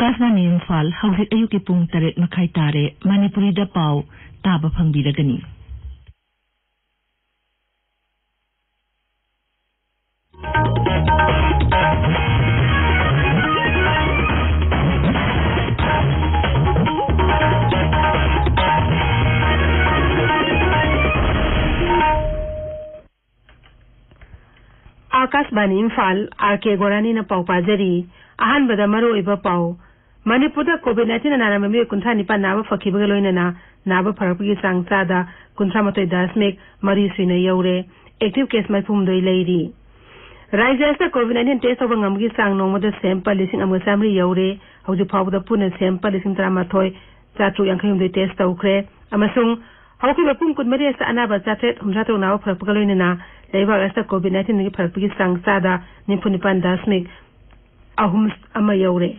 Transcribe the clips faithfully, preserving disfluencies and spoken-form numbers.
ꯑꯥꯀꯥꯁꯕꯥꯅꯤ ꯏꯝꯐꯥꯜ, ꯍꯧꯖꯤꯛ ꯑꯌꯨꯛꯀꯤ ꯄꯨꯡ ꯇꯔꯦꯠ ꯃꯈꯥꯏ ꯇꯥꯔꯦ꯫ ꯃꯅꯤꯄꯨꯔꯤꯗ ꯄꯥꯎ ꯇꯥꯕ ꯐꯪꯕꯤꯔꯒꯅꯤ꯫ ꯑꯥꯀꯥꯁꯕꯥꯅꯤ ꯏꯝꯐꯥꯜ, ꯑꯥꯔ ꯀꯦ ꯒꯣꯔꯥꯅꯤꯅ ꯄꯥꯎ ꯄꯥꯖꯔꯤ꯫ ꯑꯍꯥꯟꯕꯗ ꯃꯔꯨꯑꯣꯏꯕ ꯄꯥꯎ꯫ ꯃꯅꯤꯄꯨꯔꯗ COVID nineteen ꯅꯥꯔꯝꯕ ꯃꯤꯑꯣꯏ ꯀꯨꯟꯊ꯭ꯔꯥ ꯅꯤꯄꯥꯟ ꯅꯥꯕ ꯐꯈꯤꯕꯒ ꯂꯣꯏꯅꯅ ꯅꯥꯕ ꯐꯔꯛꯄꯒꯤ ꯆꯥꯡ ꯆꯥꯗ ꯀꯨꯟꯊ꯭ꯔꯥ ꯃꯥꯊꯣꯏ ꯗꯁꯃꯤꯛ ꯃꯔꯤ ꯁꯨꯏꯅ ꯌꯧꯔꯦ꯫ Active case ꯃꯔꯤꯐꯨ ꯍꯨꯝꯗꯣꯏ ꯂꯩꯔꯤ꯫ ꯔꯥꯖ꯭ꯌ ꯑꯁꯤꯗ COVID nineteen test ꯇꯧꯕ ꯉꯝꯕꯒꯤ ꯆꯥꯡ ꯅꯣꯡꯃꯗ sample ꯂꯤꯁꯤꯡ ꯑꯃꯒ ꯆꯥꯃꯔꯤ ꯌꯧꯔꯦ꯫ ꯍꯧꯖꯤꯛ ꯐꯥꯎꯕꯗ ꯄꯨꯟꯅ sample ꯂꯤꯁꯤꯡ ꯇꯔꯥꯃꯥꯊꯣꯏ ꯆꯥꯇ꯭ꯔꯨꯛ ꯌꯥꯡꯈꯩ ꯍꯨꯝꯗꯣꯏ test ꯇꯧꯈ꯭ꯔꯦ꯫ ꯑꯃꯁꯨꯡ ꯍꯧꯈꯤꯕ ꯄꯨꯡ ꯀꯨꯟꯃꯔꯤ ꯑꯁꯤꯗ ꯑꯅꯥꯕ ꯆꯥꯇ꯭ꯔꯦꯠ ꯍꯨꯝꯗ꯭ꯔꯥ ꯇꯔꯨꯛ ꯅꯥꯕ ꯐꯔꯛꯄꯒ ꯂꯣꯏꯅꯅ ꯂꯩꯕꯥꯛ ꯑꯁꯤꯗ COVID nineteenꯗꯒꯤ ꯐꯔꯛꯄꯒꯤ ꯆꯥꯡ ꯆꯥꯗ ꯅꯤꯐꯨ ꯅꯤꯄꯥꯟ ꯗꯁꯃꯤꯛ ꯑꯍꯨꯝ ꯑꯃ ꯌꯧꯔꯦ꯫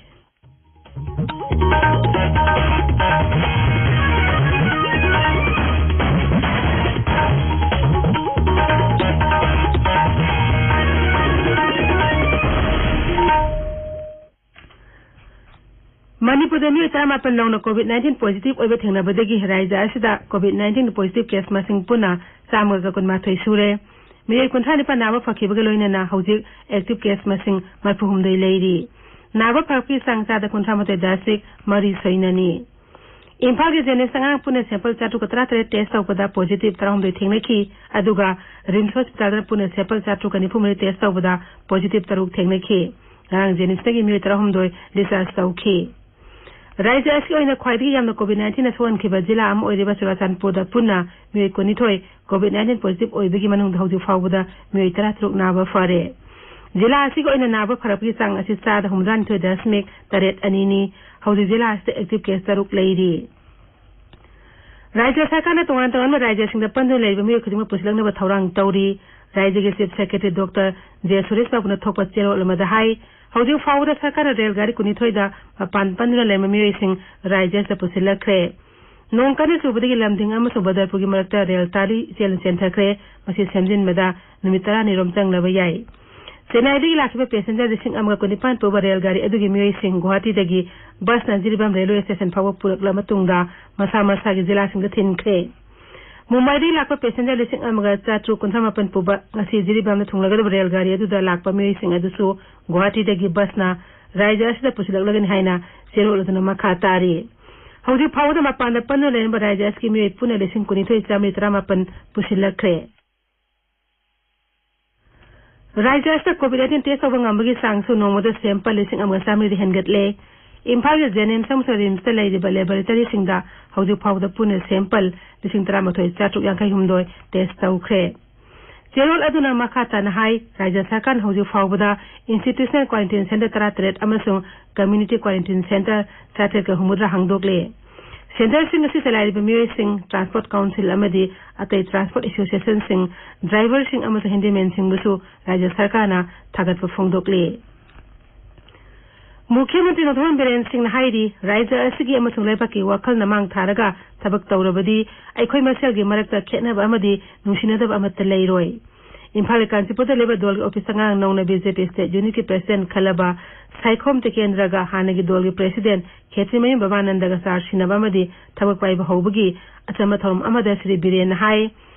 ꯃꯅꯤꯄꯨꯔꯗ ꯃꯤꯑꯣꯏ ꯇꯔꯥꯃꯥꯄꯟ ꯅꯧꯅ COVID nineteen positive ꯑꯣꯏꯕ ꯊꯦꯡꯅꯕꯗꯒꯤ ꯔꯥꯖ꯭ꯌ ꯑꯁꯤꯗ COVID nineteen positive case ꯃꯁꯤꯡ ꯄꯨꯟꯅ ꯆꯥꯝꯃꯒ ꯀꯨꯟꯃꯥꯊꯣꯏ ꯁꯨꯔꯦ꯫ ꯃꯤꯑꯣꯏ ꯀꯨꯟꯊ꯭ꯔꯥ ꯅꯤꯄꯥꯟ ꯅꯥꯕ ꯐꯈꯤꯕꯒ ꯂꯣꯏꯅꯅ ꯍꯧꯖꯤꯛ active case ꯃꯁꯤꯡ ꯃꯔꯤꯐꯨ ꯍꯨꯝꯗꯣꯏ ꯂꯩꯔꯤ꯫ ꯅꯥꯕ ꯐꯔꯛꯄꯒꯤ ꯆꯥꯡ ꯆꯥꯗ ꯀꯨꯟꯊ꯭ꯔꯥ ꯃꯥꯊꯣꯏ ꯗꯁꯃꯤꯛ ꯃꯔꯤ ꯁꯣꯏꯅꯅꯤ꯫ ꯏꯝꯐꯥꯜꯒꯤ JNIMSꯇ ꯉꯔꯥꯡ ꯄꯨꯟꯅ sample ꯆꯥꯇ꯭ꯔꯨꯛꯀ ꯇꯔꯥ ꯇꯔꯦꯠ test ꯇꯧꯕꯗ positive ꯇꯔꯥꯍꯨꯝꯗꯣꯏ ꯊꯦꯡꯅꯈꯤ꯫ ꯑꯗꯨꯒ RIMS hospitalꯗ ꯄꯨꯟꯅ sample ꯆꯥꯇ꯭ꯔꯨꯛꯀ ꯅꯤꯐꯨ ꯃꯔꯤ test ꯇꯧꯕꯗ positive ꯇꯔꯨꯛ ꯊꯦꯡꯅꯈꯤ꯫ ꯉꯔꯥꯡ JNIMSꯇꯒꯤ ꯃꯤꯑꯣꯏ ꯇꯔꯥꯍꯨꯝꯗꯣꯏ discharge ꯇꯧꯈꯤ꯫ ꯔꯥꯖ꯭ꯌ ꯑꯁꯤꯒꯤ ꯑꯣꯏꯅ ꯈ꯭ꯋꯥꯏꯗꯒꯤ ꯌꯥꯝꯅ COVID nineteenꯅ ꯁꯣꯛꯍꯟꯈꯤꯕ ꯖꯤꯂꯥ ꯑꯃ ꯑꯣꯏꯔꯤꯕ ꯆꯨꯔꯥꯆꯥꯟꯄꯨꯔꯗ ꯄꯨꯟꯅ ꯃꯤꯑꯣꯏ ꯀꯨꯟꯅꯤꯊꯣꯏ COVID nineteen positive ꯑꯣꯏꯕꯒꯤ ꯃꯅꯨꯡꯗ ꯍꯧꯖꯤꯛ ꯐꯥꯎꯕꯗ ꯃꯤꯑꯣꯏ ꯇꯔꯥꯇꯔꯨꯛ ꯅꯥꯕ ꯐꯔꯦ꯫ ꯖꯤꯂꯥ ꯑꯁꯤꯒꯤ ꯑꯣꯏꯅ ꯅꯥꯕ ꯐꯔꯛꯄꯒꯤ ꯆꯥꯡ ꯑꯁꯤ ꯆꯥꯗ ꯍꯨꯝꯐꯨꯇꯔꯥꯅꯤꯊꯣꯏ ꯗꯁꯃꯤꯛ ꯇꯔꯦꯠ ꯑꯅꯤꯅꯤ꯫ ꯍꯧꯖꯤꯛ ꯖꯤꯂꯥ ꯑꯁꯤꯗ active case ꯇꯔꯨꯛ ꯂꯩꯔꯤ꯫ ꯔꯥꯖ꯭ꯌ ꯁꯔꯀꯥꯔꯅ ꯇꯣꯉꯥꯟ ꯇꯣꯉꯥꯟꯕ ꯔꯥꯖ꯭ꯌꯁꯤꯡꯗ ꯄꯟꯗꯨꯅ ꯂꯩꯔꯤꯕ ꯃꯤꯑꯣꯏ ꯈꯨꯗꯤꯡꯃꯛ ꯄꯨꯁꯤꯜꯂꯛꯅꯕ ꯊꯧꯔꯥꯡ ꯇꯧꯔꯤ꯫ ꯔꯥꯖ꯭ꯌꯒꯤ Chief Secretary Doctor J Suresh ꯕꯥꯕꯨꯅ ꯊꯣꯛꯄ ꯆꯦꯔꯣꯜ ꯑꯃꯗ ꯍꯥꯏ, ꯍꯧꯖꯤꯛ ꯐꯥꯎꯕꯗ ꯁꯔꯀꯥꯔꯅ ꯔꯦꯜ ꯒꯥꯔꯤ ꯀꯨꯟꯅꯤꯊꯣꯏꯗ ꯃꯄꯥꯟ ꯄꯟꯗꯨꯅ ꯂꯩꯔꯝꯕ ꯃꯤꯑꯣꯏꯁꯤꯡ ꯔꯥꯖ꯭ꯌ ꯑꯁꯤꯗ ꯄꯨꯁꯤꯜꯂꯛꯈ꯭ꯔꯦ꯫ ꯅꯣꯡ ꯀꯟꯅ ꯆꯨꯕꯗꯒꯤ ꯂꯝꯗꯤꯡ ꯑꯃꯁꯨꯡ ꯕꯗꯔꯄꯨꯔꯒꯤ ꯃꯔꯛꯇ ꯔꯦꯜ ꯇꯥꯂꯤ ꯏꯆꯦꯜꯅ ꯆꯦꯟꯊꯈ꯭ꯔꯦ꯫ ꯃꯁꯤ ꯁꯦꯝꯖꯤꯟꯕꯗ ꯅꯨꯃꯤꯠ ꯇꯔꯥꯅꯤꯔꯣꯝ ꯆꯪꯂꯕ ꯌꯥꯏ꯫ ꯆꯦꯟꯅꯥꯏꯗꯒꯤ ꯂꯥꯛꯈꯤꯕ ꯄꯦꯁꯦꯟꯖꯔ ꯂꯤꯁꯤꯡ ꯑꯃꯒ ꯀꯨꯟꯅꯤꯄꯥꯟ ꯄꯨꯕ ꯔꯦꯜ ꯒꯥꯔꯤ ꯑꯗꯨꯒꯤ ꯃꯤꯑꯣꯏꯁꯤꯡ ꯒꯨꯋꯥꯍꯥꯇꯤꯗꯒꯤ ꯕꯁꯅ ꯖꯤꯔꯤꯕꯥꯝ ꯔꯦꯜꯋꯦ ꯁ꯭ꯇꯦꯁꯟ ꯐꯥꯎꯕ ꯄꯨꯔꯛꯂꯕ ꯃꯇꯨꯡꯗ ꯃꯁꯥ ꯃꯁꯥꯒꯤ ꯖꯤꯂꯥꯁꯤꯡꯗ ꯊꯤꯟꯈ꯭ꯔꯦ꯫ ꯃꯨꯝꯕꯥꯏꯗꯒꯤ ꯂꯥꯛꯄ ꯄꯦꯁꯦꯟꯖꯔ ꯂꯤꯁꯤꯡ ꯑꯃꯒ ꯆꯥꯇ꯭ꯔꯨꯛ ꯀꯨꯟꯊ꯭ꯔꯥ ꯃꯥꯄꯟ ꯄꯨꯕ ꯉꯁꯤ ꯖꯤꯔꯤꯕꯥꯝꯗ ꯊꯨꯡꯂꯒꯗꯕ ꯔꯦꯜ ꯒꯥꯔꯤ ꯑꯗꯨꯗ ꯂꯥꯛꯄ ꯃꯤꯑꯣꯏꯁꯤꯡ ꯑꯗꯨꯁꯨ ꯒꯨꯋꯥꯍꯥꯇꯤꯗꯒꯤ ꯕꯁꯅ ꯔꯥꯖ꯭ꯌ ꯑꯁꯤꯗ ꯄꯨꯁꯤꯜꯂꯛꯂꯒꯅꯤ ꯍꯥꯏꯅ ꯆꯦꯔꯣꯜ ꯑꯗꯨꯅ ꯃꯈꯥ ꯇꯥꯔꯤ꯫ ꯍꯧꯖꯤꯛ ꯐꯥꯎꯕꯗ ꯃꯄꯥꯟꯗ ꯄꯟꯗꯨꯅ ꯂꯩꯔꯝꯕ ꯔꯥꯖ꯭ꯌ ꯑꯁꯤꯒꯤ ꯃꯤꯑꯣꯏ ꯄꯨꯟꯅ ꯂꯤꯁꯤꯡ ꯀꯨꯟꯅꯤꯊꯣꯏ ꯆꯥꯃꯔꯤ ꯇꯔꯥꯃꯥꯄꯟ ꯄꯨꯁꯤꯜꯂꯛꯈ꯭ꯔꯦ꯫ ꯔꯥꯖ꯭ꯌ ꯑꯁꯤꯗ ꯀꯣꯚꯤꯗ ꯅꯥꯏꯟꯇꯤꯟ ꯇꯦꯁ ꯇꯧꯕ ꯉꯝꯕꯒꯤ ꯆꯥꯡꯁꯨ ꯅꯣꯡꯃꯗ ꯁꯦꯝꯄꯜ ꯂꯤꯁꯤꯡ ꯑꯃꯒ ꯆꯥꯃꯔꯤꯗ ꯍꯦꯟꯒꯠꯂꯦ꯫ ꯏꯝꯐꯥꯜꯒꯤ ꯖꯦꯅꯤꯝꯁ ꯑꯃꯁꯨꯡ ꯔꯤꯝꯁꯇ ꯂꯩꯔꯤꯕ ꯂꯦꯕꯣꯔꯦꯇꯔꯤꯁꯤꯡꯗ ꯍꯧꯖꯤꯛ ꯐꯥꯎꯕꯗ ꯄꯨꯟꯅ ꯁꯦꯝꯄꯜ ꯂꯤꯁꯤꯡ ꯇꯔꯥꯃꯥꯊꯣꯏ ꯆꯥꯇ꯭ꯔꯨꯛ ꯌꯥꯡꯈꯩ ꯍꯨꯝꯗꯣꯏ ꯇꯦꯁ ꯇꯧꯈ꯭ꯔꯦ꯫ ꯆꯦꯔꯣꯜ ꯑꯗꯨꯅ ꯃꯈꯥ ꯇꯥꯅ ꯍꯥꯏ, ꯔꯥꯖ꯭ꯌ ꯁꯔꯀꯥꯔꯅ ꯍꯧꯖꯤꯛ ꯐꯥꯎꯕꯗ ꯏꯟꯁꯇꯤꯇ꯭ꯌꯨꯁꯅꯦꯜ ꯀ꯭ꯋꯥꯔꯦꯟꯇꯤꯟ ꯁꯦꯟꯇꯔ ꯇꯔꯥꯇꯔꯦꯠ ꯑꯃꯁꯨꯡ ꯀꯝꯃ꯭ꯌꯨꯅꯤꯇꯤ ꯀ꯭ꯋꯥꯔꯦꯟꯇꯤꯟ ꯁꯦꯟꯇꯔ ꯆꯥꯇ꯭ꯔꯦꯠꯀ ꯍꯨꯝꯐꯨꯇꯔꯥ ꯍꯥꯡꯗꯣꯛꯂꯦ꯫ ꯁꯦꯟꯇꯔꯁꯤꯡ ꯑꯁꯤ ꯆꯂꯥꯏꯔꯤꯕ ꯃꯤꯑꯣꯏꯁꯤꯡ, ꯇ꯭ꯔꯥꯟꯁꯄꯣꯔꯠ ꯀꯥꯎꯟꯁꯤꯜ ꯑꯃꯗꯤ ꯑꯇꯩ ꯇ꯭ꯔꯥꯟꯁꯄꯣꯔꯠ ꯑꯦꯁꯣꯁꯤꯌꯦꯁꯟꯁꯤꯡ, ꯗ꯭ꯔꯥꯏꯚꯔꯁꯤꯡ ꯑꯃꯁꯨꯡ ꯍꯦꯟꯗꯤꯃꯦꯟꯁꯤꯡꯕꯨꯁꯨ ꯔꯥꯖ꯭ꯌ ꯁꯔꯀꯥꯔꯅ ꯊꯥꯒꯠꯄ ꯐꯣꯡꯗꯣꯛꯂꯤ꯫ ꯃꯨꯈ꯭ꯌ ꯃꯟꯇ꯭ꯔꯤ ꯅꯣꯡꯊꯣꯝꯕꯝ ꯕꯤꯔꯦꯟ ꯁꯤꯡꯅ ꯍꯥꯏꯔꯤ, ꯔꯥꯖ꯭ꯌ ꯑꯁꯤꯒꯤ ꯑꯃꯁꯨꯡ ꯂꯩꯕꯥꯛꯀꯤ ꯋꯥꯈꯜꯅ ꯃꯥꯡ ꯊꯥꯔꯒ ꯊꯕꯛ ꯇꯧꯔꯕꯗꯤ ꯑꯩꯈꯣꯏ ꯃꯁꯦꯜꯒꯤ ꯃꯔꯛꯇ ꯈꯦꯠꯅꯕ ꯑꯃꯗꯤ ꯅꯨꯡꯁꯤꯅꯗꯕ ꯑꯃꯠꯇ ꯂꯩꯔꯣꯏ꯫ ꯏꯝꯐꯥꯜꯒꯤ ꯀꯥꯟꯆꯤꯄꯨꯔꯗ ꯂꯩꯕ ꯗꯣꯜꯒꯤ ꯑꯣꯐꯤꯁꯇ ꯉꯔꯥꯡ ꯅꯧꯅ ꯕꯤ ꯖꯦ ꯄꯤ ꯁ꯭ꯇꯦꯠ ꯌꯨꯅꯤꯠꯀꯤ ꯄ꯭ꯔꯦꯁꯤꯗꯦꯟꯠ ꯈꯜꯂꯕ ꯁꯥꯏꯈꯣꯝ ꯇꯤꯀꯦꯟꯗ꯭ꯔꯒ ꯍꯥꯟꯅꯒꯤ ꯗꯣꯜꯒꯤ ꯄ꯭ꯔꯦꯁꯤꯗꯦꯟꯠ ꯈꯦꯇ꯭ꯔꯤꯃꯌꯨꯝ ꯕꯕꯥꯅꯟꯗꯒ ꯆꯥꯔ ꯁꯤꯟꯅꯕ ꯑꯃꯗꯤ ꯊꯕꯛ ꯄꯥꯏꯕ ꯍꯧꯕꯒꯤ ꯑꯆꯝꯕ ꯊꯧꯔꯝ ꯑꯃꯗ ꯁ꯭ꯔꯤ ꯕꯤꯔꯦꯟꯅ ꯍꯥꯏ,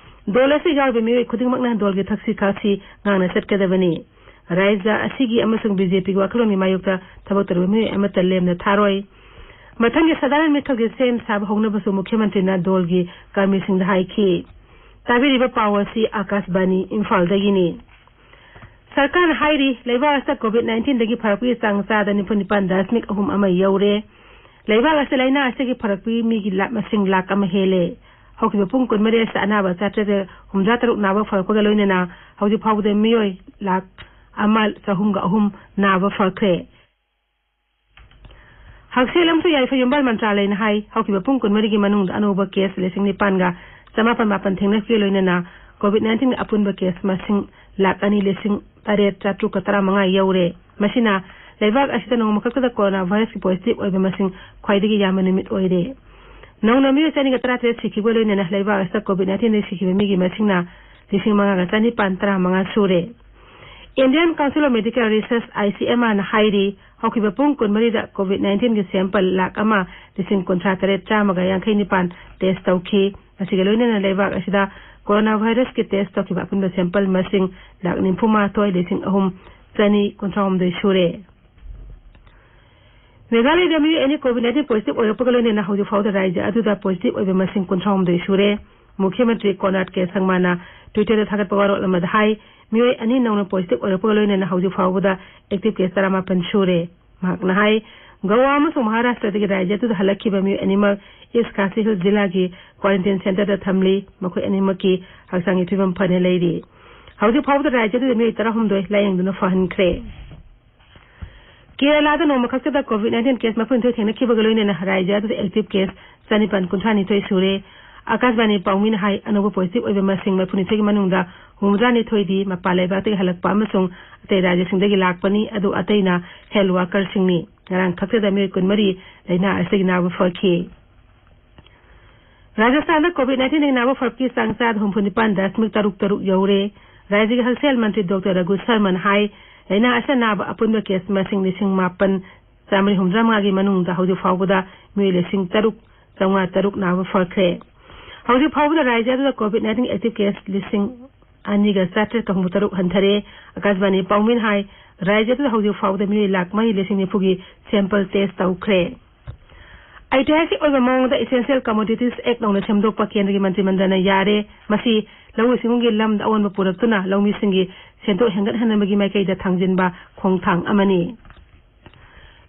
ꯗꯣꯜ ꯑꯁꯤ ꯌꯥꯎꯔꯤꯕ ꯃꯤꯑꯣꯏ ꯈꯨꯗꯤꯡꯃꯛꯅ ꯗꯣꯜꯒꯤ ꯊꯛꯁꯤ ꯈꯥꯁꯤ ꯉꯥꯛꯅ ꯆꯠꯀꯗꯕꯅꯤ꯫ ꯔꯥꯖ꯭ꯌ ꯑꯁꯤꯒꯤ ꯑꯃꯁꯨꯡ ꯕꯤ ꯖꯦ ꯄꯤꯒꯤ ꯋꯥꯈꯜꯂꯣꯟꯒꯤ ꯃꯥꯌꯣꯛꯇ ꯊꯕꯛ ꯇꯧꯔꯤꯕ ꯃꯤꯑꯣꯏ ꯑꯃꯠꯇ ꯂꯦꯝꯅ ꯊꯥꯔꯣꯏ꯫ ꯃꯊꯪꯒꯤ ꯁꯥꯙꯥꯔꯟ ꯃꯤꯈꯜꯒꯤ ꯁꯦꯝ ꯁꯥꯕ ꯍꯧꯅꯕꯁꯨ ꯃꯨꯈ꯭ꯌ ꯃꯟꯇ꯭ꯔꯤꯅ ꯗꯣꯜꯒꯤ ꯀꯔꯃꯤꯁꯤꯡꯗ ꯍꯥꯏꯈꯤ꯫ ꯇꯥꯕꯤꯔꯤꯕ ꯄꯥꯎ ꯑꯁꯤ ꯑꯥꯀꯥꯁꯕꯥꯅꯤ ꯏꯝꯐꯥꯜꯗꯒꯤꯅꯤ꯫ ꯁꯔꯀꯥꯔꯅ ꯍꯥꯏꯔꯤ, ꯂꯩꯕꯥꯛ ꯑꯁꯤꯗ ꯀꯣꯚꯤꯗ ꯅꯥꯏꯟꯇꯤꯟꯗꯒꯤ ꯐꯔꯛꯄꯒꯤ ꯆꯥꯡ ꯆꯥꯗ ꯅꯤꯐꯨ ꯅꯤꯄꯥꯟ ꯗꯁꯃꯤꯛ ꯑꯍꯨꯝ ꯑꯃ ꯌꯧꯔꯦ꯫ ꯂꯩꯕꯥꯛ ꯑꯁꯤꯗ ꯂꯥꯏꯅꯥ ꯑꯁꯤꯒꯤ ꯐꯔꯛꯄꯒꯤ ꯃꯤꯒꯤ ꯂꯥ-, ꯃꯁꯤꯡ ꯂꯥꯈ ꯑꯃ ꯍꯦꯜꯂꯦ꯫ ꯍꯧꯈꯤꯕ ꯄꯨꯡ ꯀꯨꯟꯃꯔꯤ ꯑꯁꯤꯗ ꯑꯅꯥꯕ ꯆꯥꯇ꯭ꯔꯦꯠ ꯍꯨꯝꯐꯨꯇꯔꯨꯛ ꯅꯥꯕ ꯐꯔꯛꯄꯒ ꯂꯣꯏꯅꯅ ꯍꯧꯖꯤꯛ ꯐꯥꯎꯕꯗ ꯃꯤꯑꯣꯏ ꯂꯥꯈ ꯑꯃ ꯆꯍꯨꯝꯒ ꯑꯍꯨꯝ ꯅꯥꯕ ꯐꯈ꯭ꯔꯦ꯫ ꯍꯛꯁꯦꯜ ꯑꯃꯁꯨꯡ ꯌꯥꯏꯐ ꯌꯨꯝꯕꯥꯜ ꯃꯟꯇ꯭ꯔꯥꯂꯌꯅ ꯍꯥꯏ, ꯍꯧꯈꯤꯕ ꯄꯨꯡ ꯀꯨꯟꯃꯔꯤꯒꯤ ꯃꯅꯨꯡꯗ ꯑꯅꯧꯕ ꯀꯦꯁ ꯂꯤꯁꯤꯡ ꯅꯤꯄꯥꯟꯒ ꯆꯃꯥꯄꯟ ꯃꯥꯄꯟ ꯊꯦꯡꯅꯈꯤꯕꯒ ꯂꯣꯏꯅꯅ ꯀꯣꯚꯤꯗ ꯅꯥꯏꯟꯇꯤꯟꯒꯤ ꯑꯄꯨꯟꯕ ꯀꯦꯁ ꯃꯁꯤꯡ ꯂꯥꯈ ꯑꯅꯤ ꯂꯤꯁꯤꯡ ꯇꯔꯦꯠ ꯆꯥꯇ꯭ꯔꯨꯛꯀ ꯇꯔꯥꯃꯉꯥ ꯌꯧꯔꯦ꯫ ꯃꯁꯤꯅ ꯂꯩꯕꯥꯛ ꯑꯁꯤꯗ ꯅꯣꯡꯃ ꯈꯛꯇꯗ ꯀꯣꯔꯣꯅꯥ ꯚꯥꯏꯔꯁꯀꯤ ꯄꯣꯖꯤꯇꯤꯚ ꯑꯣꯏꯕ ꯃꯁꯤꯡ ꯈ꯭ꯋꯥꯏꯗꯒꯤ ꯌꯥꯝꯕ ꯅꯨꯃꯤꯠ ꯑꯣꯏꯔꯦ꯫ ꯅꯧꯅ ꯃꯤꯑꯣꯏ ꯆꯅꯤꯒ ꯇꯔꯥꯇꯔꯦꯠ ꯁꯤꯈꯤꯕꯒ ꯂꯣꯏꯅꯅ ꯂꯩꯕꯥꯛ ꯑꯁꯤꯗ ꯀꯣꯚꯤꯗ ꯅꯥꯏꯟꯇꯤꯟꯗꯒꯤ ꯁꯤꯈꯤꯕ ꯃꯤꯒꯤ ꯃꯁꯤꯡꯅ ꯂꯤꯁꯤꯡ ꯃꯉꯥꯒ ꯆꯅꯤꯄꯥꯟ ꯇꯔꯥꯃꯉꯥ ꯁꯨꯔꯦ꯫ Indian Council of Medical Research, I C M R ꯅ ꯍꯥꯏꯔꯤ, ꯍꯧꯈꯤꯕ ꯄꯨꯡ ꯀꯨꯟꯃꯔꯤꯗ COVID nineteen ꯒꯤ sample ꯂꯥꯈ ꯑꯃ ꯂꯤꯁꯤꯡ ꯀꯨꯟꯊ꯭ꯔꯥ ꯇꯔꯦꯠ ꯆꯥꯝꯃꯒ ꯌꯥꯡꯈꯩ ꯅꯤꯄꯥꯟ test ꯇꯧꯈꯤ꯫ ꯃꯁꯤꯒ ꯂꯣꯏꯅꯅ ꯂꯩꯕꯥꯛ ꯑꯁꯤꯗ coronavirus ꯀꯤ test ꯇꯧꯈꯤꯕ ꯑꯄꯨꯟꯕ sample ꯃꯁꯤꯡ ꯂꯥꯈ ꯅꯤꯐꯨ ꯃꯥꯊꯣꯏ ꯂꯤꯁꯤꯡ ꯑꯍꯨꯝ ꯆꯅꯤ ꯀꯨꯟꯊ꯭ꯔꯥ ꯍꯨꯝꯗꯣꯏ ꯁꯨꯔꯦ꯫ ꯃꯦꯘꯥꯂꯌꯗ ꯃꯤꯑꯣꯏ ꯑꯅꯤ COVID nineteen positive ꯑꯣꯏꯔꯛꯄꯒ ꯂꯣꯏꯅꯅ ꯍꯧꯖꯤꯛ ꯐꯥꯎꯕꯗ ꯔꯥꯖ꯭ꯌ ꯑꯗꯨꯗ positive ꯑꯣꯏꯕ ꯃꯁꯤꯡ ꯀꯨꯟꯊ꯭ꯔꯥ ꯍꯨꯝꯗꯣꯏ ꯁꯨꯔꯦ꯫ ꯃꯨꯈ꯭ꯌ ꯃꯟꯇ꯭ꯔꯤ ꯀꯣꯅꯔꯥꯗ ꯀꯦ ꯁꯪꯃꯥꯅ Twitter ꯗ ꯊꯥꯒꯠꯄ ꯋꯥꯔꯣꯜ ꯑꯃꯗ ꯍꯥꯏ, ꯃꯤꯑꯣꯏ ꯑꯅꯤ ꯅꯧꯅ positive ꯑꯣꯏꯔꯛꯄꯒ ꯂꯣꯏꯅꯅ ꯍꯧꯖꯤꯛ ꯐꯥꯎꯕꯗ active case ꯇꯔꯥꯃꯥꯄꯟ ꯁꯨꯔꯦ꯫ ꯃꯍꯥꯛꯅ ꯍꯥꯏ, ꯒꯣꯋꯥ ꯑꯃꯁꯨꯡ ꯃꯍꯥꯔꯥꯁꯇ꯭ꯔꯗꯒꯤ ꯔꯥꯖ꯭ꯌ ꯑꯗꯨꯗ ꯍꯜꯂꯛꯈꯤꯕ ꯃꯤꯑꯣꯏ ꯑꯅꯤꯃꯛ ꯏꯁ ꯈꯥꯁꯤ ꯍꯤꯜꯁ ꯖꯤꯂꯥꯒꯤ quarantine centre ꯗ ꯊꯝꯂꯤ꯫ ꯃꯈꯣꯏ ꯑꯅꯤꯃꯛꯀꯤ ꯍꯛꯆꯥꯡꯒꯤ ꯐꯤꯕꯝ ꯐꯅ ꯂꯩꯔꯤ꯫ ꯍꯧꯖꯤꯛ ꯐꯥꯎꯕꯗ ꯔꯥꯖ꯭ꯌ ꯑꯗꯨꯗ ꯃꯤꯑꯣꯏ ꯇꯔꯥꯍꯨꯝꯗꯣꯏ ꯂꯥꯌꯦꯡꯗꯨꯅ ꯐꯍꯟꯈ꯭ꯔꯦ꯫ ꯀꯦꯔꯂꯥꯗ ꯅꯣꯡꯃ ꯈꯛꯇꯗ COVID nineteen case ꯃꯔꯤꯐꯨꯅꯤꯊꯣꯏ ꯊꯦꯡꯅꯈꯤꯕꯒ ꯂꯣꯏꯅꯅ ꯔꯥꯖ꯭ꯌ ꯑꯗꯨꯗ active case ꯆꯅꯤꯄꯥꯟ ꯀꯨꯟꯊ꯭ꯔꯥꯅꯤꯊꯣꯏ ꯁꯨꯔꯦ꯫ ꯑꯥꯀꯥꯁꯕꯥꯅꯤ ꯄꯥꯎꯃꯤꯅ ꯍꯥꯏ, ꯑꯅꯧꯕ positive ꯑꯣꯏꯕ ꯃꯁꯤꯡ ꯃꯔꯤꯐꯨꯅꯤꯊꯣꯏꯒꯤ ꯃꯅꯨꯡꯗ ꯍꯨꯝꯐꯨꯇꯔꯥꯅꯤꯊꯣꯏꯗꯤ ꯃꯄꯥꯟ ꯂꯩꯕꯥꯛꯇꯒꯤ ꯍꯜꯂꯛꯄ ꯑꯃꯁꯨꯡ ꯑꯇꯩ ꯔꯥꯖ꯭ꯌꯁꯤꯡꯗꯒꯤ ꯂꯥꯛꯄꯅꯤ, ꯑꯗꯨ ꯑꯇꯩꯅ health worker ꯁꯤꯡꯅꯤ꯫ ꯉꯔꯥꯡ ꯈꯛꯇꯗ ꯃꯤꯑꯣꯏ ꯀꯨꯟꯃꯔꯤ ꯂꯥꯏꯅꯥ ꯑꯁꯤꯗꯒꯤ ꯅꯥꯕ ꯐꯈꯤ꯫ ꯔꯥꯖꯁꯊꯥꯟꯗ COVID nineteen ꯗꯒꯤ ꯅꯥꯕ ꯐꯔꯛꯀꯤ ꯆꯥꯡ ꯆꯥꯗ ꯍꯨꯝꯐꯨ ꯅꯤꯄꯥꯟ ꯗꯁꯃꯤꯛ ꯇꯔꯨꯛ ꯇꯔꯨꯛ ꯌꯧꯔꯦ꯫ ꯔꯥꯖ꯭ꯌꯒꯤ ꯍꯛꯁꯦꯜ ꯃꯟꯇ꯭ꯔꯤ ꯗꯣꯛꯇꯔ ꯔꯘꯨ ꯁꯔꯃꯟ ꯍꯥꯏ, ꯂꯥꯏꯅꯥ ꯑꯁꯤꯅ ꯅꯥꯕ ꯑꯄꯨꯟꯕ case ꯃꯁꯤꯡ ꯂꯤꯁꯤꯡ ꯃꯥꯄꯟ ꯆꯥꯃꯔꯤ ꯍꯨꯝꯐꯨꯇꯔꯥ ꯃꯉꯥꯒꯤ ꯃꯅꯨꯡꯗ ꯍꯧꯖꯤꯛ ꯐꯥꯎꯕꯗ ꯃꯤꯑꯣꯏ ꯂꯤꯁꯤꯡ ꯇꯔꯨꯛ ꯆꯥꯝꯃꯉꯥ ꯇꯔꯨꯛ ꯅꯥꯕ ꯐꯈ꯭ꯔꯦ꯫ ꯍꯧꯖꯤꯛ ꯐꯥꯎꯕꯗ ꯔꯥꯖ꯭ꯌ ꯑꯗꯨꯗ COVID nineteen active case ꯂꯤꯁꯤꯡ ꯑꯅꯤꯒ ꯆꯥꯇ꯭ꯔꯦꯠꯀ ꯍꯨꯝꯐꯨ ꯇꯔꯨꯛ ꯍꯟꯊꯔꯦ꯫ ꯑꯥꯀꯥꯁꯕꯥꯅꯤ ꯄꯥꯎꯃꯤꯅ ꯍꯥꯏ, ꯔꯥꯖ꯭ꯌ ꯑꯗꯨꯗ ꯍꯧꯖꯤꯛ ꯐꯥꯎꯕꯗ ꯃꯤꯑꯣꯏ ꯂꯥꯈ ꯃꯔꯤ ꯂꯤꯁꯤꯡ ꯅꯤꯐꯨꯒꯤ sample test ꯇꯧꯈ꯭ꯔꯦ꯫ ꯑꯩꯇꯤꯍꯥꯁꯤꯛ ꯑꯣꯏꯕ ꯃꯑꯣꯡꯗ Essential Commodities Act ꯅꯧꯅ ꯁꯦꯝꯗꯣꯛꯄ ꯀꯦꯟꯗ꯭ꯔꯒꯤ ꯃꯟꯇ꯭ꯔꯤ ꯃꯟꯗꯜꯅ ꯌꯥꯔꯦ꯫ ꯃꯁꯤ ꯂꯧꯎ ꯁꯤꯡꯎꯒꯤ ꯂꯝꯗ ꯑꯑꯣꯟꯕ ꯄꯨꯔꯛꯇꯨꯅ ꯂꯧꯃꯤꯁꯤꯡꯒꯤ ꯁꯦꯟꯊꯣꯛ ꯍꯦꯟꯒꯠꯍꯟꯅꯕꯒꯤ ꯃꯥꯏꯀꯩꯗ ꯊꯥꯡꯖꯤꯟꯕ ꯈꯣꯡꯊꯥꯡ ꯑꯃꯅꯤ꯫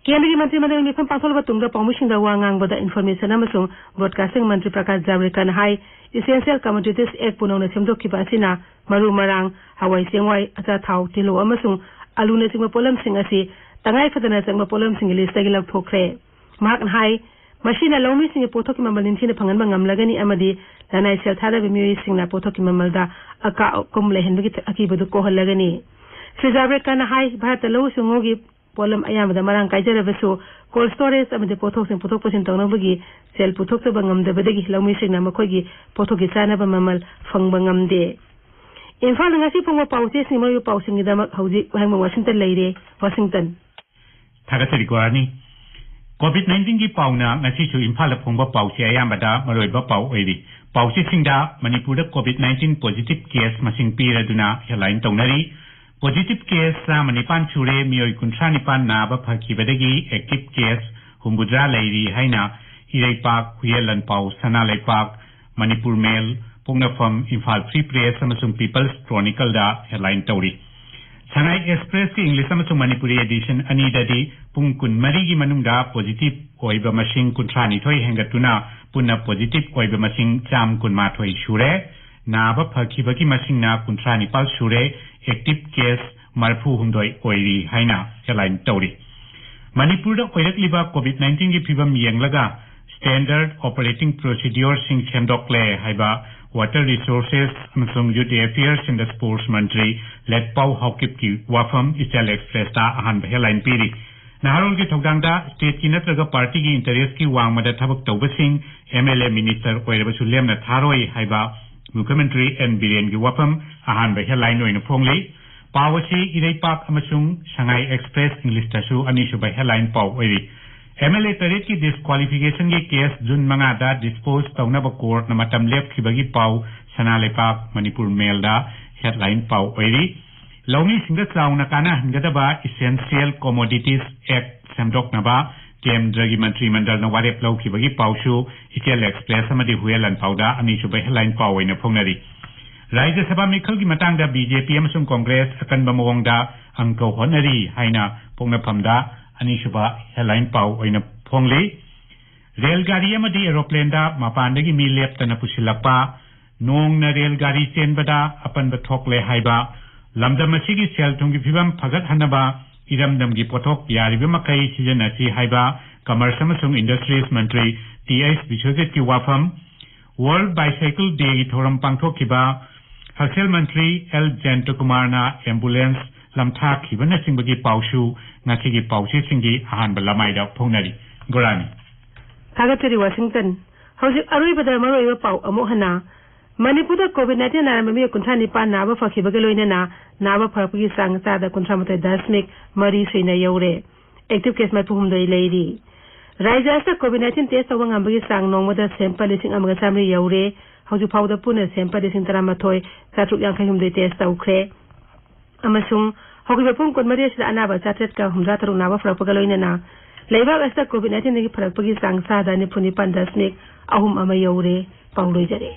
ꯀꯦꯟꯗ꯭ꯔꯒꯤ ꯃꯟꯇ꯭ꯔꯤ ꯃꯟꯗꯜꯒꯤ ꯃꯤꯐꯝ ꯄꯥꯡꯊꯣꯛꯂꯕ ꯇꯨꯡꯗ ꯄꯥꯎꯃꯤꯁꯤꯡꯗ ꯋꯥ ꯉꯥꯡꯕꯗ Information ꯑꯃꯁꯨꯡ Broadcasting ꯃꯟꯇ꯭ꯔꯤ ꯄ꯭ꯔꯀꯥꯁ ꯖꯥꯕ꯭ꯔꯦꯀꯔꯅ ꯍꯥꯏ, Essential Commodities Act ꯄꯨ ꯅꯧꯅ ꯁꯦꯝꯗꯣꯛꯈꯤꯕ ꯑꯁꯤꯅ ꯃꯔꯨ ꯃꯔꯥꯡ, ꯍꯋꯥꯏ ꯆꯦꯡꯋꯥꯏ, ꯑꯆꯥꯊꯥꯎ, ꯇꯤꯜꯍꯧ ꯑꯃꯁꯨꯡ ꯑꯂꯨꯅꯆꯤꯡꯕ ꯄꯣꯠꯂꯝꯁꯤꯡ ꯑꯁꯤ ꯇꯉꯥꯏ ꯐꯗꯅ ꯆꯪꯕ ꯄꯣꯠꯂꯝꯁꯤꯡꯒꯤ list ꯇꯒꯤ ꯂꯧꯊꯣꯛꯈ꯭ꯔꯦ꯫ ꯃꯍꯥꯛꯅ ꯍꯥꯏ, ꯃꯁꯤꯅ ꯂꯧꯃꯤꯁꯤꯡꯒꯤ ꯄꯣꯠꯊꯣꯛꯀꯤ ꯃꯃꯜ ꯅꯤꯡꯊꯤꯅ ꯐꯪꯍꯟꯕ ꯉꯝꯂꯒꯅꯤ ꯑꯃꯗꯤ ꯂꯅꯥꯏ ꯁꯦꯜ ꯊꯥꯗꯕ ꯃꯤꯑꯣꯏꯁꯤꯡꯅ ꯄꯣꯠꯊꯣꯛꯀꯤ ꯃꯃꯜꯗ ꯑꯀꯥ ꯑꯀꯨꯝ ꯂꯩꯍꯟꯕꯒꯤ ꯑꯀꯤꯕꯗꯨ ꯀꯣꯛꯍꯜꯂꯒꯅꯤ꯫ ꯁ꯭ꯔꯤ ꯖꯥꯕ꯭ꯔꯦꯀꯔꯅ ꯍꯥꯏ, ꯚꯥꯔꯠꯇ ꯂꯧꯎ ꯁꯤꯡꯎꯒꯤ ꯄꯣꯠꯂꯝ ꯑꯌꯥꯝꯕꯗ ꯃꯔꯥꯡ ꯀꯥꯏꯖꯔꯕꯁꯨ, cold storage ꯑꯃꯗꯤ ꯄꯣꯠꯊꯣꯛꯁꯤꯡ ꯄꯨꯊꯣꯛ ꯄꯨꯁꯤꯟ ꯇꯧꯅꯕꯒꯤ ꯁꯦꯜ ꯄꯨꯊꯣꯛꯆꯕ ꯉꯝꯗꯕꯗꯒꯤ ꯂꯧꯃꯤꯁꯤꯡꯅ ꯃꯈꯣꯏꯒꯤ ꯄꯣꯠꯊꯣꯛꯀꯤ ꯆꯥꯅꯕ ꯃꯃꯜ ꯐꯪꯕ ꯉꯝꯗꯦ꯫ ꯏꯝꯐꯥꯜꯗ ꯉꯁꯤ ꯐꯣꯡꯕ ꯄꯥꯎꯆꯦꯁꯤꯡ ꯃꯔꯨꯑꯣꯏꯕ ꯄꯥꯎꯁꯤꯡꯒꯤꯗꯃꯛ ꯍꯧꯖꯤꯛ ꯋꯥꯍꯦꯡꯕꯝ ꯋꯥꯁꯤꯡꯇꯟ ꯂꯩꯔꯦ꯫ ꯋꯥꯁꯤꯡꯇꯟ꯫ ꯊꯥꯒꯠꯆꯔꯤ ꯒꯣꯔꯥꯅꯤ꯫ ꯀꯣꯚꯤꯗ ꯅꯥꯏꯟꯇꯤꯟꯒꯤ ꯄꯥꯎꯅ ꯉꯁꯤꯁꯨ ꯏꯝꯐꯥꯜꯗ ꯐꯣꯡꯕ ꯄꯥꯎꯆꯦ ꯑꯌꯥꯝꯕꯗ ꯃꯔꯨꯑꯣꯏꯕ ꯄꯥꯎ ꯑꯣꯏꯔꯤ꯫ ꯄꯥꯎꯆꯦꯁꯤꯡꯗ ꯃꯅꯤꯄꯨꯔꯗ ꯀꯣꯚꯤꯗ ꯅꯥꯏꯟꯇꯤꯟ ꯄꯣꯖꯤꯇꯤꯚ ꯀꯦꯁ ꯃꯁꯤꯡ ꯄꯤꯔꯗꯨꯅ ꯍꯦꯗꯂꯥꯏꯟ ꯇꯧꯅꯔꯤ꯫ ꯄꯣꯖꯤꯇꯤꯚ ꯀꯦꯁ ꯆꯥꯝꯃ ꯅꯤꯄꯥꯟ ꯁꯨꯔꯦ, ꯃꯤꯑꯣꯏ ꯀꯨꯟꯊ꯭ꯔꯥ ꯅꯤꯄꯥꯟ ꯅꯥꯕ ꯐꯈꯤꯕꯗꯒꯤ ꯑꯦꯛꯇꯤꯚ ꯀꯦꯁ ꯍꯨꯝꯐꯨꯇꯔꯥ ꯂꯩꯔꯤ ꯍꯥꯏꯅ ꯏꯔꯩꯄꯥꯛ, ꯍꯨꯏꯌꯦꯟ ꯂꯥꯟꯄꯥꯎ, ꯁꯅꯥ ꯂꯩꯄꯥꯛ, ꯃꯅꯤꯄꯨꯔ ꯃꯦꯜ, ꯄꯣꯛꯅꯐꯝ, ꯏꯝꯐꯥꯜ ꯐ꯭ꯔꯤ ꯄ꯭ꯔꯦꯁ ꯑꯃꯁꯨꯡ ꯄꯤꯄꯜꯁ ꯀ꯭ꯔꯣꯅꯤꯀꯜꯗ ꯍꯦꯗꯂꯥꯏꯟ ꯇꯧꯔꯤ꯫ ꯁꯉꯥꯏ ꯑꯦꯛꯁꯄ꯭ꯔꯦꯁꯀꯤ ꯏꯪꯂꯤꯁ ꯑꯃꯁꯨꯡ ꯃꯅꯤꯄꯨꯔꯤ ꯑꯦꯗꯤꯁꯟ ꯑꯅꯤꯗꯗꯤ ꯄꯨꯡ ꯀꯨꯟꯃꯔꯤꯒꯤ ꯃꯅꯨꯡꯗ ꯄꯣꯖꯤꯇꯤꯚ ꯑꯣꯏꯕ ꯃꯁꯤꯡ ꯀꯨꯟꯊ꯭ꯔꯥ ꯅꯤꯊꯣꯏ ꯍꯦꯟꯒꯠꯇꯨꯅ ꯄꯨꯟꯅ ꯄꯣꯖꯤꯇꯤꯚ ꯑꯣꯏꯕ ꯃꯁꯤꯡ ꯆꯥꯝ ꯀꯨꯟꯃꯥꯊꯣꯏ ꯁꯨꯔꯦ꯫ ꯅꯥꯕ ꯐꯈꯤꯕꯒꯤ ꯃꯁꯤꯡꯅ ꯀꯨꯟꯊ꯭ꯔꯥ ꯅꯤꯄꯥꯜ ꯁꯨꯔꯦ꯫ ꯑꯦꯛꯇꯤꯚ ꯀꯦꯁ ꯃꯔꯤꯐꯨ ꯍꯨꯝꯗꯣꯏ ꯑꯣꯏꯔꯤ ꯍꯥꯏꯅ ꯍꯦꯗꯂꯥꯏꯟ ꯇꯧꯔꯤ꯫ ꯃꯅꯤꯄꯨꯔꯗ ꯑꯣꯏꯔꯛꯂꯤꯕ ꯀꯣꯚꯤꯗ ꯅꯥꯏꯟꯇꯤꯟꯒꯤ ꯐꯤꯕꯝ ꯌꯦꯡꯂꯒ ꯁ꯭ꯇꯦꯟꯗꯔꯗ ꯑꯣꯄꯔꯦꯇꯤꯡ ꯄ꯭ꯔꯣꯁꯤꯗ꯭ꯌꯨꯔꯁꯤꯡ ꯁꯦꯝꯗꯣꯛꯂꯦ ꯍꯥꯏꯕ ꯋꯥꯇꯔ ꯔꯤꯁꯣꯔꯁꯦꯁ ꯑꯃꯁꯨꯡ ꯌꯨꯠ ꯑꯦꯐꯤꯌꯔꯁ ꯑꯦꯟꯗ ꯁ꯭ꯄꯣꯔꯠꯁ ꯃꯟꯇ꯭ꯔꯤ ꯂꯦꯠꯄꯥꯎ ꯍꯥꯎꯀꯤꯞꯀꯤ ꯋꯥꯐꯝ ꯏꯆꯦꯜ ꯑꯦꯛꯁꯄ꯭ꯔꯦꯁꯇ ꯑꯍꯥꯟꯕ ꯍꯦꯗꯂꯥꯏꯟ ꯄꯤꯔꯤ꯫ ꯅꯍꯥꯔꯣꯜꯒꯤ ꯊꯧꯗꯥꯡꯗ ꯁ꯭ꯇꯦꯠꯀꯤ ꯅꯠꯇ꯭ꯔꯒ ꯄꯥꯔꯇꯤꯒꯤ ꯏꯟꯇꯔꯦꯁꯀꯤ ꯋꯥꯡꯃꯗ ꯊꯕꯛ ꯇꯧꯕꯁꯤꯡ ꯑꯦꯝ ꯑꯦꯜ ꯑꯦ ꯃꯤꯅꯤꯁꯇꯔ ꯑꯣꯏꯔꯕꯁꯨ ꯂꯦꯝꯅ ꯊꯥꯔꯣꯏ ꯍꯥꯏꯕ ꯃꯨꯈ꯭ꯌꯃꯟꯇ꯭ꯔꯤ ꯑꯦꯟ ꯕꯤꯔꯦꯟꯒꯤ ꯋꯥꯐꯝ ꯑꯍꯥꯟꯕ ꯍꯦꯗꯂꯥꯏꯟ ꯑꯣꯏꯅ ꯐꯣꯡꯂꯤ꯫ ꯄꯥꯎ ꯑꯁꯤ ꯏꯔꯩꯄꯥꯛ ꯑꯃꯁꯨꯡ ꯁꯉꯥꯏ ꯑꯦꯛꯁꯄ꯭ꯔꯦꯁ ꯏꯪꯂꯤꯁꯇꯁꯨ ꯑꯅꯤꯁꯨꯕ ꯍꯦꯗꯂꯥꯏꯟ ꯄꯥꯎ ꯑꯣꯏꯔꯤ꯫ ꯑꯦꯝ ꯑꯦꯜ ꯑꯦ ꯇꯔꯦꯠꯀꯤ ꯗꯤꯁꯀ꯭ꯋꯥꯂꯤꯐꯤꯀꯦꯁꯟꯒꯤ ꯀꯦꯁ ꯖꯨꯟ ꯃꯉꯥꯗ ꯗꯤꯁꯄꯣꯖ ꯇꯧꯅꯕ ꯀꯣꯔꯠꯅ ꯃꯇꯝ ꯂꯦꯞꯈꯤꯕꯒꯤ ꯄꯥꯎ ꯁꯅꯥ ꯂꯩꯄꯥꯛ ꯃꯅꯤꯄꯨꯔ ꯃꯦꯜꯗ ꯍꯦꯗꯂꯥꯏꯟ ꯄꯥꯎ ꯑꯣꯏꯔꯤ꯫ ꯂꯧꯃꯤꯁꯤꯡꯗ ꯆꯥꯎꯅ ꯀꯥꯟꯅꯍꯟꯒꯗꯕ ꯏꯁꯦꯟꯁꯤꯌꯦꯜ ꯀꯣꯃꯣꯗꯤꯇꯤꯁ ꯑꯦꯛ ꯁꯦꯝꯗꯣꯛꯅꯕ ꯀꯦꯟꯗ꯭ꯔꯒꯤ ꯃꯟꯇ꯭ꯔꯤ ꯃꯟꯗꯜꯅ ꯋꯥꯔꯦꯞ ꯂꯧꯈꯤꯕꯒꯤ ꯄꯥꯎꯁꯨ ꯏꯆꯦꯜ ꯑꯦꯛꯁꯄ꯭ꯔꯦꯁ ꯑꯃꯗꯤ ꯍꯨꯌꯦꯟ ꯂꯥꯟꯄꯥꯎꯗ ꯑꯅꯤꯁꯨꯕ ꯍꯦꯗꯂꯥꯏꯟ ꯄꯥꯎ ꯑꯣꯏꯅ ꯐꯣꯡꯅꯔꯤ꯫ ꯔꯥꯖ꯭ꯌ ꯁꯚꯥ ꯃꯤꯈꯜꯒꯤ ꯃꯇꯥꯡꯗ ꯕꯤ ꯖꯦ ꯄꯤ ꯑꯃꯁꯨꯡ ꯀꯣꯡꯒ꯭ꯔꯦꯁ ꯑꯀꯟꯕ ꯃꯑꯣꯡꯗ ꯑꯪꯀ ꯍꯣꯠꯅꯔꯤ ꯍꯥꯏꯅ ꯄꯣꯛꯅꯐꯝꯗ ꯑꯅꯤꯁꯨꯕ ꯍꯦꯗꯂꯥꯏꯟ ꯄꯥꯎ ꯑꯣꯏꯅ ꯐꯣꯡꯂꯤ꯫ ꯔꯦꯜ ꯒꯥꯔꯤ ꯑꯃꯗꯤ ꯑꯦꯔꯣꯄ꯭ꯂꯦꯟꯗ ꯃꯄꯥꯟꯗꯒꯤ ꯃꯤ ꯂꯦꯞꯇꯅ ꯄꯨꯁꯤꯜꯂꯛꯄ, ꯅꯣꯡꯅ ꯔꯦꯜ ꯒꯥꯔꯤ ꯆꯦꯟꯕꯗ ꯑꯄꯟꯕ ꯊꯣꯛꯂꯦ ꯍꯥꯏꯕ, ꯂꯝꯗꯝ ꯑꯁꯤꯒꯤ ꯁꯦꯜ ꯊꯨꯝꯒꯤ ꯐꯤꯕꯝ ꯐꯒꯠꯍꯟꯅꯕ ꯏꯔꯝꯗꯝꯒꯤ ꯄꯣꯠꯊꯣꯛ ꯌꯥꯔꯤꯕ ꯃꯈꯩ ꯁꯤꯖꯤꯟꯅꯁꯤ ꯍꯥꯏꯕ ꯀꯃꯔꯁ ꯑꯃꯁꯨꯡ ꯏꯟꯗꯁꯇ꯭ꯔꯤꯁ ꯃꯟꯇ꯭ꯔꯤ ꯇꯤ ꯑꯩꯆ ꯕꯤꯁ꯭ꯋꯖꯤꯠꯀꯤ ꯋꯥꯐꯝ, ꯋꯥꯔꯜꯗ ꯕꯥꯏꯁꯥꯏꯀꯜ ꯗꯦꯒꯤ ꯊꯧꯔꯝ ꯄꯥꯡꯊꯣꯛꯈꯤꯕ, ꯍꯛꯁꯦꯜ ꯃꯟꯇ꯭ꯔꯤ ꯑꯦꯜ ꯖꯌꯟꯇꯀꯨꯃꯥꯔꯅ ꯑꯦꯝꯕꯨꯂꯦꯟꯁ ꯂꯝꯊꯥꯈꯤꯕꯅꯆꯤꯡꯕꯒꯤ ꯄꯥꯎꯁꯨ ꯉꯁꯤꯒꯤ ꯄꯥꯎꯆꯦꯁꯤꯡꯒꯤ ꯑꯍꯥꯟꯕ ꯂꯃꯥꯏꯗ ꯐꯣꯡꯅꯔꯤ꯫ ꯒꯣꯔꯥꯅꯤ꯫ ꯊꯥꯒꯠꯆꯔꯤ ꯋꯥꯁꯤꯡꯇꯟ꯫ ꯍꯧꯖꯤꯛ ꯑꯔꯣꯏꯕꯗ ꯃꯔꯨꯑꯣꯏꯕ ꯄꯥꯎ ꯑꯃꯨꯛ ꯍꯟꯅ ꯃꯅꯤꯄꯨꯔꯗ COVID nineteen ꯅꯥꯔꯝꯕ ꯃꯤꯑꯣꯏ ꯀꯨꯟꯊ꯭ꯔꯥ ꯅꯤꯄꯥꯟ ꯅꯥꯕ ꯐꯈꯤꯕꯒ ꯂꯣꯏꯅꯅ ꯅꯥꯕ ꯐꯔꯛꯄꯒꯤ ꯆꯥꯡ ꯆꯥꯗ ꯀꯨꯟꯊ꯭ꯔꯥ ꯃꯥꯊꯣꯏ ꯗꯁꯃꯤꯛ ꯃꯔꯤ ꯁꯨꯏꯅ ꯌꯧꯔꯦ꯫ Active case ꯃꯔꯤꯐꯨ ꯍꯨꯝꯗꯣꯏ ꯂꯩꯔꯤ꯫ ꯔꯥꯖ꯭ꯌ ꯑꯁꯤꯗ COVID nineteen test ꯇꯧꯕ ꯉꯝꯕꯒꯤ ꯆꯥꯡ ꯅꯣꯡꯃꯗ sample ꯂꯤꯁꯤꯡ ꯑꯃꯒ ꯆꯥꯃꯔꯤ ꯌꯧꯔꯦ꯫ ꯍꯧꯖꯤꯛ ꯐꯥꯎꯕꯗ ꯄꯨꯟꯅ sample ꯂꯤꯁꯤꯡ ꯇꯔꯥꯃꯥꯊꯣꯏ ꯆꯥꯇ꯭ꯔꯨꯛ ꯌꯥꯡꯈꯩ ꯍꯨꯝꯗꯣꯏ test ꯇꯧꯈ꯭ꯔꯦ꯫ ꯑꯃꯁꯨꯡ ꯍꯧꯈꯤꯕ ꯄꯨꯡ ꯀꯨꯟꯃꯔꯤ ꯑꯁꯤꯗ ꯑꯅꯥꯕ ꯆꯥꯇ꯭ꯔꯦꯠꯀ ꯍꯨꯝꯗ꯭ꯔꯥ ꯇꯔꯨꯛ ꯅꯥꯕ ꯐꯔꯛꯄꯒ ꯂꯣꯏꯅꯅ ꯂꯩꯕꯥꯛ ꯑꯁꯤꯗ COVID nineteenꯗꯒꯤ ꯐꯔꯛꯄꯒꯤ ꯆꯥꯡ ꯆꯥꯗ ꯅꯤꯐꯨ ꯅꯤꯄꯥꯟ ꯗꯁꯃꯤꯛ ꯑꯍꯨꯝ ꯑꯃ ꯌꯧꯔꯦ꯫ ꯄꯥꯎ ꯂꯣꯏꯖꯔꯦ꯫